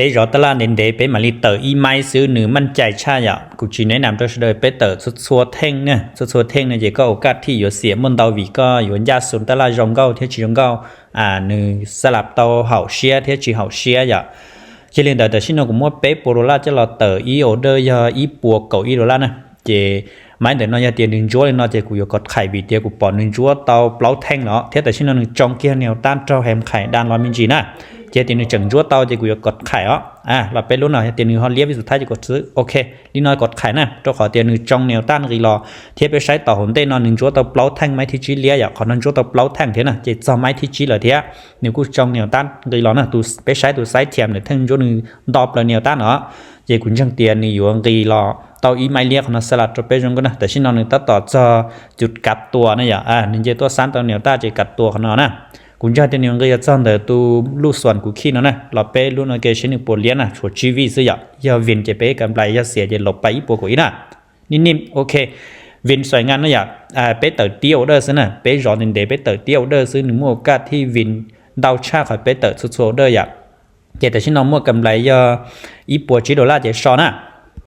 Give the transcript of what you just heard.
peb zov taj laj ntev ntev peb mam li tawm ib maib xwb nws maj cai tshaj yom. Kuv tsis neb nam rau sawv daws peb tawm txhua txhua theej, txhua txhua theej no ces koj ua kaj thij yuav xiam muaj ntau vim koj yuav ncaj xu taj laj zoo nkauj thiab tsis zoo nkauj, nws xab lab tau haum siab thiab tsis haum siab yom. Cia li ntawd tam sim no kuv muab peb puas dollar coj los tawm ib order yog ib puas kaum ib dollar na. Ces maib ntawm no yog tias nws ntsuab li no ces kuv yuav kov qhais vim tias kuv pom nws ntsuab tau plaub theej los thiab tam sim no nws tsoo kiag nws tab raug hem qhais dam los me ntsis na. Ces tias nws tseem ntsuab tau ces kuv yuav kov qhais os. Los peb lub no yog tias nws ho liab vim xu thaib ces kuv xwb ok. Li no kov qhais na rau qhov tias nws tsoo nws tab nqis los thiab peb saib tom hauv ntej no nws ntsuab tau plaub theej maib thib tsib liab yom, qhov no ntsuab tau plaub theej thiab na ces txog maib thib tsib lawm thiab. Nws kuj tsoo nws tab nqis los na, peb saib tus xaib thiam nws theej ntsuab nws nto plaws nws tab no. Ces kuv ntseeg tias nws yuav nqis los tau ib maib liab qhov no xab lab rau peb zoo nkauj na. Tam sim no nws tab tom txog cov kav tua na yom, nws nce tuaj xab tau nws tab ces kav tua qhov no na. Kuv ntseeg tias nws nqis los txog ntawm tus luj xuam kuv khij no na, los peb lub no ke seb nws puas liab na, tshuav tsib vij xwb yom. Yog vin ces peb kam nplais, yog xiam ces laus pais ib puas kaum ib na. Nim nim ok, vin xoim nqa no yom, peb tawm tib order xwb na, peb zov ntev ntev peb tawm tib order xwb nws muaj kaj thij vin ntau tshaj qhov peb tawm txhua txhua order yom. Ces tam sim no muaj kam nplais yog ib puas tsib dollar ces so na.